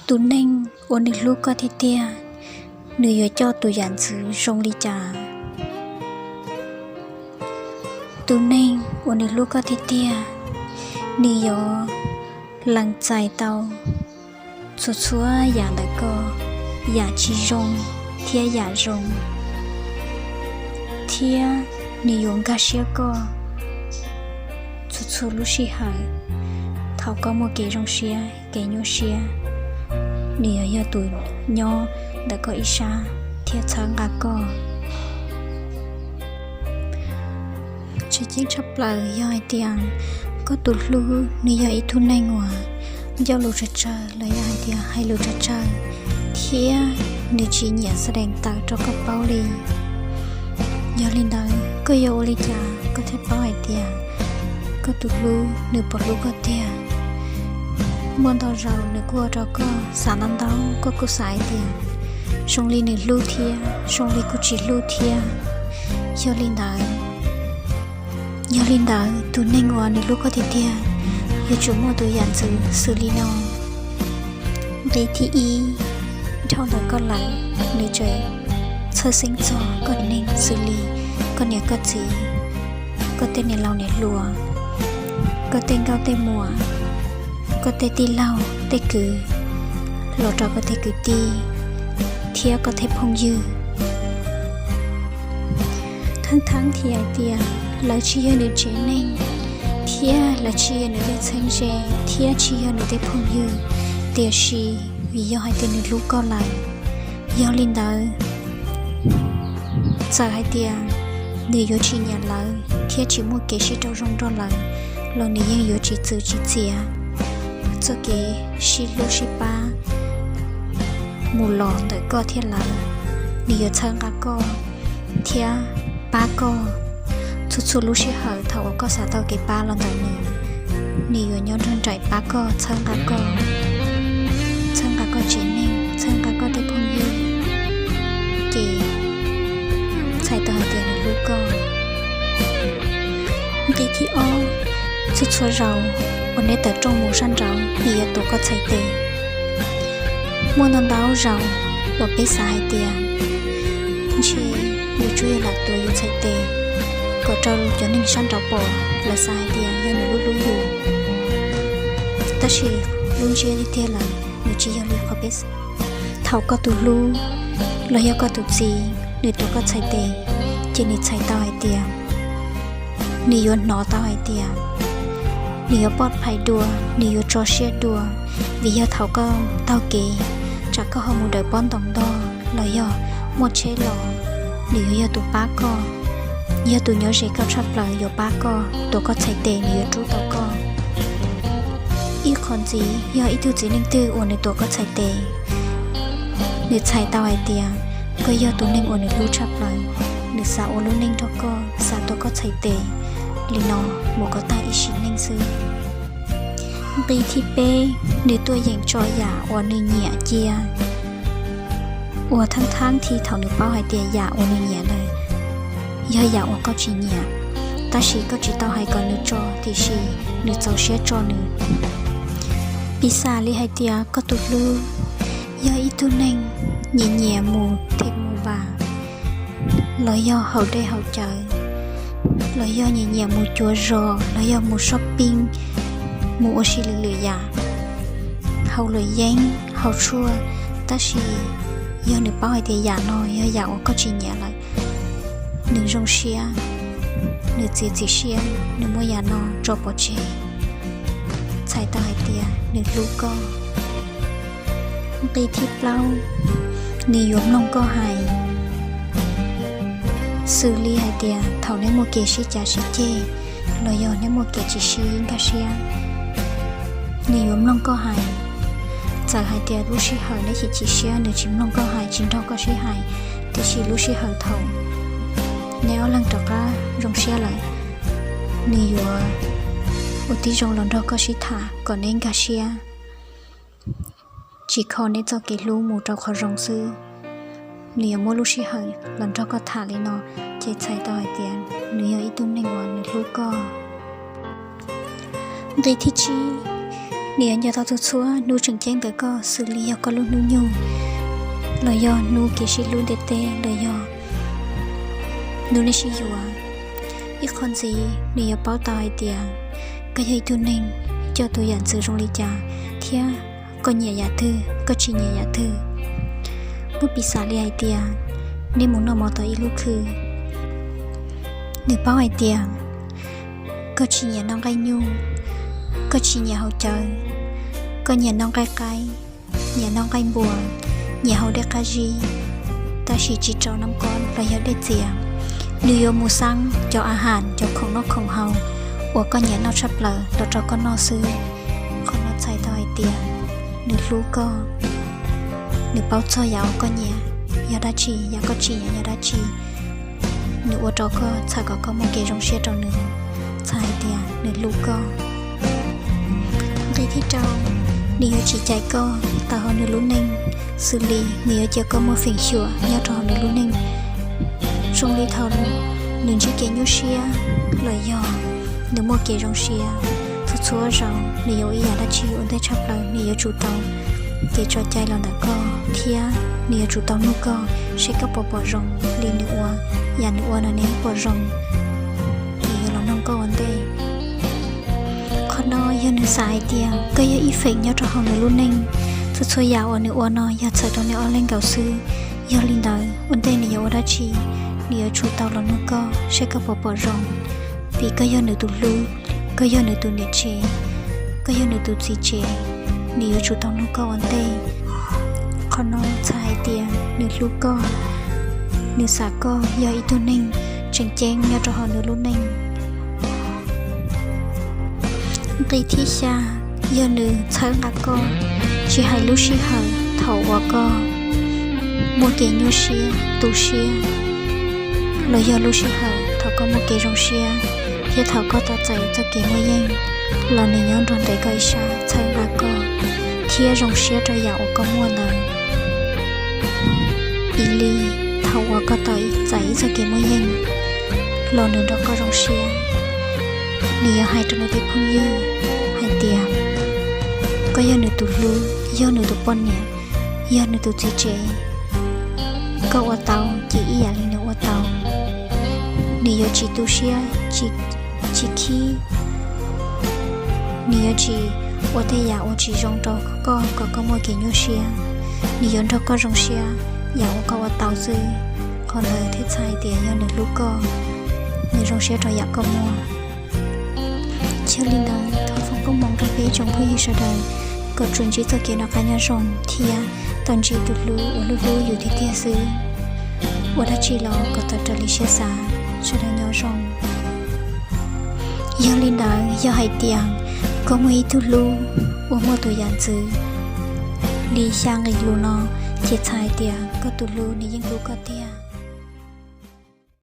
Tus neeg uas nws hlub koj tiag tiag, nws yuav coj tus yam ntxwv zoo li cas? Tus neeg uas nws hlub koj tiag tiag, nws yuav lees txais tau txhua txhua yam ntawm koj, yam tsis zoo thiab yam zoo, thiab nws yuav nkag siab koj txhua txhua lub sij hawm. Thaum koj muaj kev zoo siab, kev nyuaj siab, nws yuav yog tus nyob ntawm koj ib sab thiab txhawb nqa koj. Tseem ceeb tshaj plaws yog hais tias koj tus hlub nws yog ib tug neeg uas ncauj lus tsawg tsawg los yog hais tias hais lus tsawg tsawg, thiab nws tsis nyiam xa dees tawm rau koj paub li. Yog li ntawd koj yuav ua li cas koj thiaj paub hais tias koj tus hlub nws puas hlub koj tiag? Muaj ntau zaus nws kuj ua rau koj xav ntau ntau, koj kuj xav hais tias zoo li nws hlub thiab, zoo li kuj tsis hlub thiab. Yog li ntawd, yog li ntawd tus neeg uas nws hlub koj tiag tiag yuav tsum muaj tus yam ntxwv xws li no. Nqe thib ib, dhau ntawm koj lawm, nws tseem txhawj xeeb txog koj neeg xws li koj niam koj txiv, koj tej niam laus niam hluas, koj tej nkauj tej muam, koj tej tij laug tej kwv, los rau koj tej kwv tij thiab koj tej phooj ywg. Thaum thaum thiaj hais tias lawv tsis yog nws tsev neeg, thiab lawv tsis yog nws tej txheeb ze, thiab tsis yog nws tej phooj ywg, tiam sis vim yog hais tias nws hlub koj lawm, yog li ntawd txawm hais tias nws yuav tsis nyiam lawv thiab tsis muaj kev sib raug zoo nrog lawv los nws yeej yuav tsis txwv tsis txiav txoj kev sib hlub sib pab mus los ntawm koj thiab lawv. Nws yuav txhawb nqa koj thiab pab koj txhua txhua lub sij hawm thaum uas koj xav tau kev pab los ntawm nws. Nws yuav nyob nrog nraim pab koj, txhawb nqa koj, txhawb nqa koj tsev neeg, txhawb nqa koj tej phooj ywg, ces txhais tau hais tias nws hlub koj. Nqe thib ob, txhua txhua zaus uas neb tawm rooj mus sab nraud nws yuav tuav koj txhais tes. Muaj ntau ntau zaus uas peb xav hais tias ntshe yuav tsum yog lam tuav yus txhais tes kom rau cov neeg sab nraud pom, lawv xav hais tias yog nws hlub hlub yus. Tab sis lub ntsiab tiag tiag lawm nws tsis yog li qhov peb xav. Thaum koj tus hlub los yog koj tus txiv nws tuav koj txhais tes, ces nws txhais tau hais tias, nws yuav hnov tau hais tias nws yuav poj phais dua, nws yuav tso siab dua, vim yog thaum koj taug kev, tsam koj ho mus dawm pob ntoos ntog los yog muaj tsheb los, nws yuav yog tus pab koj, yog tus nyob ze koj tshaj plaws yuav pab koj, tuav koj txhais tes nws yuav rub tau koj. Ib qho ntxiv yog ib tug txiv neej twg uas nws tuav koj txhais tes, nws txhais tau hais tias koj yog tus neeg uas nws hlub tshaj plaws, nws xav ua lub neej nrog koj, xav tuav koj txhais tes li no mus kom tag ib sim neej xwb. Nqe thib peb, nws tuaj yeem tso yam uas nws nyiam cia, uas thaab thaab thi thaum nws paub hais tias yam uas nws nyiam ntawd yog yam uas koj tsis nyiam, tab sis koj tsis tau hais kom nws tso, tiam sis nws txaus siab tso nws. Piv xam li hais tias koj tus hlub yog ib tug neeg nyiam nyiam mus them mus vam, los yog haus dej haus cawv, los yog nyiam nyiam mus cuav zos, los yog mus shopping, mus ua si lwm lwm yam, haus luam yeeb, haus tshuaj, tab sis yog nws paub hais tias yam no yog yam uas koj tsis nyiam lawm, nws zoo siab, nws txiav txim siab, nws muab yam no tso pov tseg, txhais tau hais tias nws hlub koj. Nqe thib plaub, nws yuav mloog koj hais. Xws li hais tias thaum neb muaj kev sib cav sib ceg, los yog neb muaj kev tsis sib nkag siab, nws yuav mloog koj hais. Txawm hais tias lub sij hawm neb chim chim siab nws tsis mloog koj hais, tsis nrog koj sib hais, tiam sis lub sij hawm thaum neb ob leeg rov qab zoo siab lawm, nws yuav ua tib zoo los nrog koj sib tham kom neb nkag siab, tsis kho neb txoj kev hlub mus rau qhov zoo xwb. Nws yuav muab lub sij hawm los nrog koj tham li no, ces txhais tau hais tias nws yog ib tug neeg uas nws hlub koj. Nqe thib tsib, Nws yuav nco tau txhua txhua hnub tseem ceeb ntawm koj, xws li yog koj lub hnub nyoog, los yog hnub kev sib hlub ntiaj teb, los yog hnub nej sib yuav. Ib qho ntxiv, nws yuav paub tau hais tias koj yog ib tug neeg coj tus yam ntxwv zoo li cas, thiab koj nyiam yam twg, koj tsis nyiam yam twg. Muab piv xam li hais tias nej mus noj mov tom ib lub khw, nws paub hais tias koj tsis nyiam noj nqaij nyuj, koj tsis nyiam haus cawv, koj nyiam noj nqaij qaib, nyiam noj nqaij npua, nyiam haus dej qab zib, tab sis tsis rau nab kob los yog dej txias. Nws yuav mus xaab cov a has, cov khoom noj khoom haus uas koj nyiam noj tshaj plaws los rau koj noj xwb. Qhov no txhais tau hais tias nws hlub koj, nws paub txog yam uas koj nyiam yog dab tsi, yam koj tsis nyiam yog dab tsi. Nws ua rau koj txhais kom koj muaj kev zoo siab rau nws, txhais hais tias nws hlub koj. Nqe thib rau, nws yuav tsis cais koj tawm hauv nws lub neej, xws li nws yuav cia koj muaj feem xyuam nyob rau hauv nws lub neej. Zoo li thaum nws ntsib kev nyuaj siab los yog nws muaj kev zoo siab, txhua txhua zaus nws yuav ua ib yam dab tsi ua ntej tshaj plaws, nws yuav tsum tau kev tso cai los ntawm koj, thiab nws yuav tsum tau nug koj seb koj puas pom zoo li nws ua, yam nws ua no nws pom zoo, nws yuav los noog koj ua ntej. Qhov no yog nws xav hais tias koj yog ib feem nyob rau hauv nws lub neej. Txhua txhua yam uas nws ua no yog txhawm rau nws ob leeg nkaus xwb. Yog li ntawd ua ntej nws yuav ua dab tsi, nws yuav tsum tau los nug koj seb koj puas pom zoo, vim koj yog nws tus hlub, koj yog nws tus niam tsev, koj yog nws tus txiv tsev, nws yuav tsum tau nug koj ua ntej. Qhov no txhais hais tias nws hlub koj, nws xav koj yog ib tug neeg tseem ceeb nyob rau hauv nws lub neej. Nqe thib xya, yog nws txhawb nqa koj, tsis hais lub sij hawm thaum uas koj muaj kev nyuaj siab, tu siab, los yog lub sij hawm thaum koj muaj kev zoo siab, thiab thaum koj tau txais txoj kev muaj yeej, los nws nyob nrog ntes koj ib sab txhawb nqa koj, thiab zoo siab rau yam uas koj muaj ntawd. Piv li, thaum uas koj tau txais ib txoj kev muaj yeej, los nws nrog koj zoo siab, nws yuav hais rau nws tej phooj ywg hais tias koj yog nws tus hlub, yog nws tus poj niam, yog nws tus txiv tsev, koj ua tau ces ib yam li nws ua tau. Nws yuav tsis tu siab, tsis khib, nws yuav tsis ua tej yam uas tsis zoo rau koj kom koj muaj kev nyuaj siab. Nws yuav nrog koj zoo siab yam uas koj ua tau xwb. Qhov ntawd thiaj txhais hais tias yog nws hlub koj, nws zoo siab rau yam koj muaj. Yog li ntawd thov foom koob hmoov rau peb tsoom phooj ywg sawv daws kom tsuas ntsib txoj kev noj qab nyob zoo thiab tau ntsib tus hlub uas hlub hlub yus tiag tiag xwb. Ua dab tsi los kom tau raws li siab xav. Sawv daws nyob zoo. Yog li ntawd yog hais tias koj muaj ib tug hlub uas muaj tus yam ntxwv li xya nqe lus no, ces txhais hais tias koj tus hlub nws yeej hlub koj tiag.